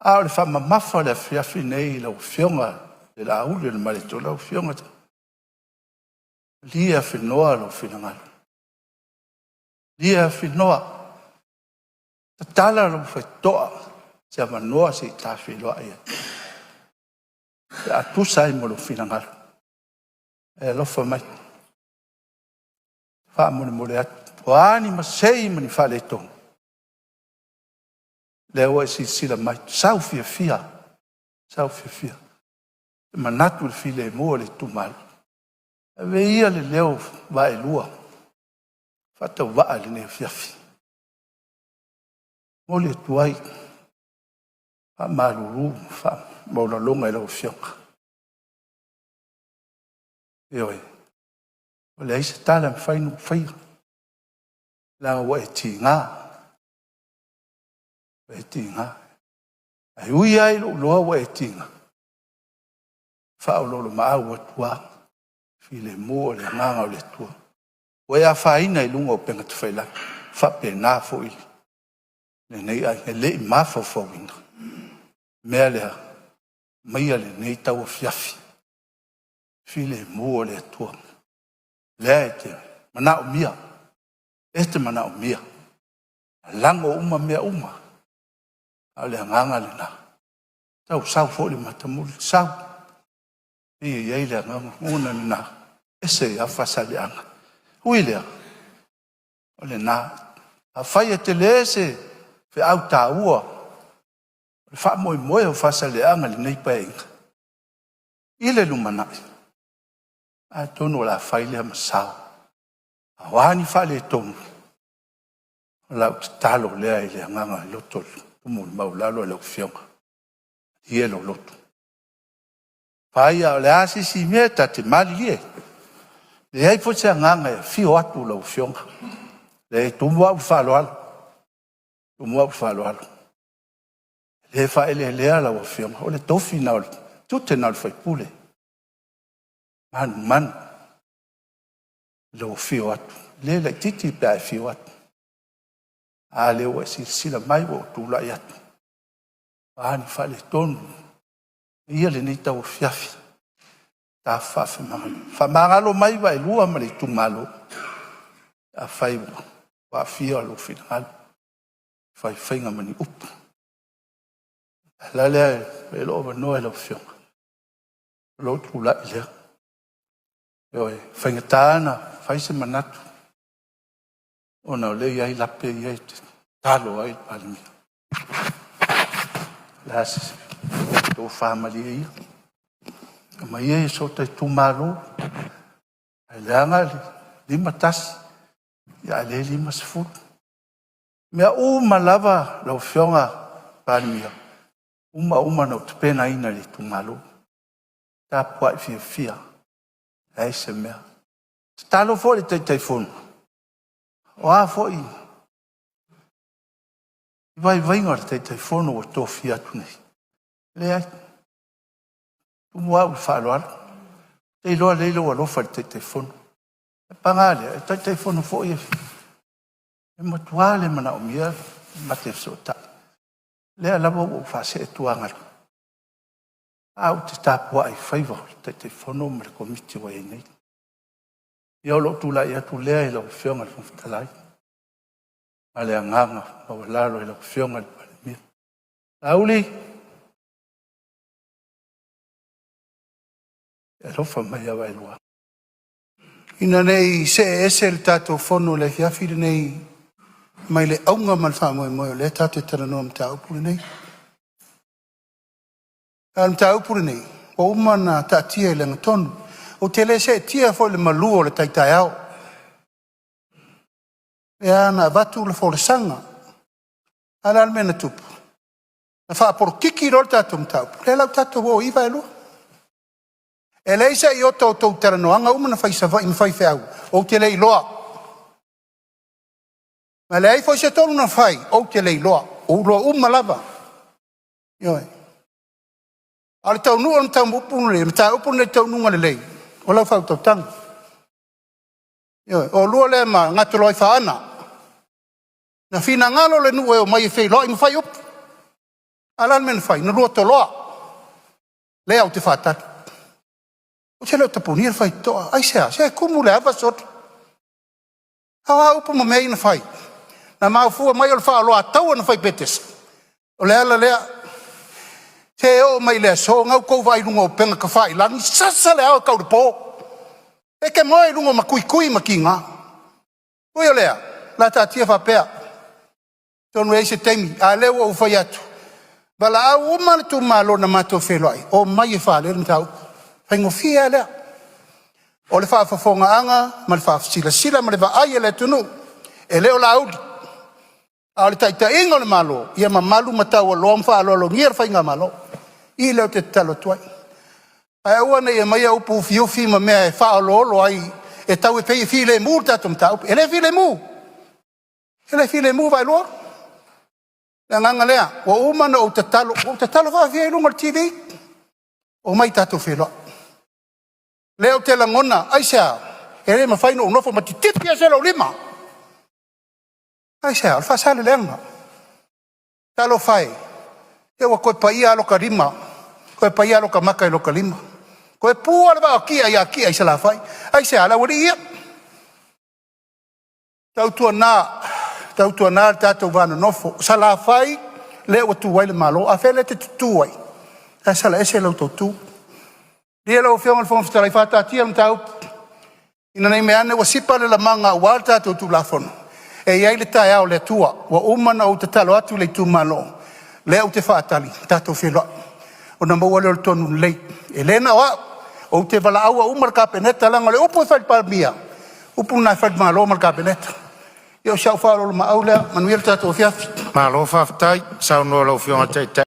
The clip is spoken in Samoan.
A o le faamamafa o le afiafi nei i lau Afioga i le Laauli o le Malietoa, lau Afioga, malie afenoa lou finagalo, malie afenoa, tatala lou faitotoa i se avanoa se i ta feiloai ai pe a tusa ai ma lou finagalo. E alofa mai. Faamolemole atu, o a ni masei ma ni faaletonu, o lea ua e silasila mai, sau fiafia, sau fiafia. E manatu i le filemu o le itumalo. Ave ia le leo vaelua faatauvaa i lenei afiafi. E momoli atu ai faamalulu ma faamaualaloga i lau Afioga. Ioe, ua leai se tala e mafai ona ou faia, leaga ua e tiga, ua e tiga. Ae ui lava i lou iloa ua e tiga, e faaoloolomaau atu lava, filemu o le agaga o le Atua. Ua e afaina i luga o upega tafailagi, e faapena foi lenei aiga, e le i mafaufauina le mea lea. Aumaia lenei tauafiafi, filemu o le Atua, lea e te manaomia, e te manaomia. Lalago uma mea uma, a o le agaga lena, tau sau foi le matamuli, sau. E pei e i ai le agaga lagona lena, e ese ai lava Faasaleleaga. Ui i lea, o lena. Afai e tele se feau taua o le faamoemoe o Faasaleleaga i lenei Paeaiga i le lumanai, atonu o le a fai lea ma sao. A o a ni faaletonu, o lau tatalo lea i le agaga o le loto maualalo i lau Afioga, malie lou loto. Fai a o le a se isi mea, ta te malilie, e leai foi se agaga e afio atu lau Afioga. E tumu au i le faaaloalo, tumu au i le faaaloalo. E le faaeleelea lau Afioga, o le tofi lena o le tiute lena o le sui usufono. E manumanu i lou afio atu, e le laitiiti pe a e afio atu. A lea ua e silasila mai ua ou tulai atu, o a ni faaletonu, ia lenei tauafiafi, ta faamagalo mai vaelua ma le itumalo. Afai ua aafia lou finagalo i faifaiga ma ni upu. O le ala lea e avea ai lou avanoa i lau Afioga, o lou tulai lea. Ioe, e faigata ona fai se manatu ona o lea e i ai lape ia e te talo ai le Palemia. O le a se tofa malie ia, aumai ia i so ta itumalo, ae leaga le 51 a o lea e 50. O mea uma lava lau Afioga i le Palemia, uma uma ona ou tapenaina i le itumalo. Tapuai fiafia, leai se mea. Tatalo foi i le Taitaifono, o a foi vaivaiga o le Taitaifono ua tofia atu nei, leai, tumu au i le faaaloalo. Ou te iloa lelei lou alofa i le Taitaifono. Ae paga lea, o le Taitaifono foi e matua le manaomia ma te fesootai. O lea lava ua ou faasee atu ae ou te tapuai i faiva o le Taitaifono ma le Komiti ua i ai nei. Ia o lou tulai atu lea i lau Afioga i le Fofoga Fetalai, ma le agaga maualalo i lau Afioga i le Palemia. Laauli, e alofa mai ia vaelua. Ina ne i see ese le tatou Fono i le afiafi lenei mai le auga ma le faamoemoe o lea tatou te talanoa i le mataupu lenei. A o le mataupu lenei, ua uma ona taatia i le agatonu. Ou te le seetia foi i le malu o le tai taeao, lea na avatu le folasaga. A o le a le mea na tupu? Na faapolokiki loa le tatou mataupu, lea la ua tatou o ai i i Vaelua. E leai se iota o outou talanoaga uma na fai i Savaii ma faifeau, ou te le iloa. Na leai foi se tonu na fai, ou te le iloa. Ua ou iloa uma lava. Ioe. A o le taunuuga o le mataupu lenei i le taunuuga lelei, o lau faautautaga. Ioe. O oulua lea ma Gatoloaifaana, na finagalo le nuu e omai e feiloai ma fai upu. A o le a le mea na fai? Na lua toloa. Lea ou te faatali. Ou te le o tapunia le faitotoa. Aisea? Se e tumu i le ava sole. A o a upu ma mea ia na fai? Na mafua mai o le faaoloataua na fai i Petesa. O le ala lea. Se e oo mai i le aso, o lena ua outou vaai i luga o upega tafailagi, sasa le ao tau i le po. E te moe i luga o matuitui ma tiga. Ui o lea, o le a taatia faapea, atonu e i ai se taimi, a o lea ua ou fai atu, valaau uma le itumalo na matou feiloai, omai e faalele le mataupu. E faigofie lava lea. O le faafofogaaga ma le faasilasila ma le vaai a le atunuu, e le o Laauli, a o le taitaiga o le Malo, ia mamalu ma taualoa ma faaaloalogia le faigamalo. O i lea ou te tatalo atu ai, ae aua ne i aumaia upu ufiufi ma mea e faaoloolo ai, e tau e pei e filemu le tatou mataupu. E le filemu, e le filemu Vaaelua. O le agaga lea, ua uma ona ou tatalo, ua ou tatalo faafia i luga o le TV, omai tatou feiloai. O lea ou te lagona, aisea? E le mafai ona ou nofo ma titipi ese lou lima. Aisea? O le Faasaleleaga. Talofa e, se ua toe paia lava lota lima, toe paia lava lota mata i lota lima, toe pu lava le vaa o Tia ia Tia i Salafai. Aisea? O le aualii ia. Tautuana, tautuana le tatou va nonofo, o Salafai lea ua tu ai le Malo. A fea lea e te tutu ai? Ae sala ese la outou tu. Malie lau Afioga i le Fofoga Fetalai, faataatia le mataupu ina ne i meaane ua sipa le lamaga aua le tatou Tulafono, e i ai le taeao o le Atua. Ua uma ona ou tatalo atu i le itumalo, lea ou te faatali tatou te feiloai ona maua lea o le tonu lelei. E le na o au, ou te valaauina uma le Kapeneta leaga o le upu e fai i le Palemia, o upu na e fai i le Malo ma le Kapeneta. Ia o si au faaoloolomaau lea. Manuia le tatou afiafi. Malo faafetai saunoa i lau Afioga i le Taitai.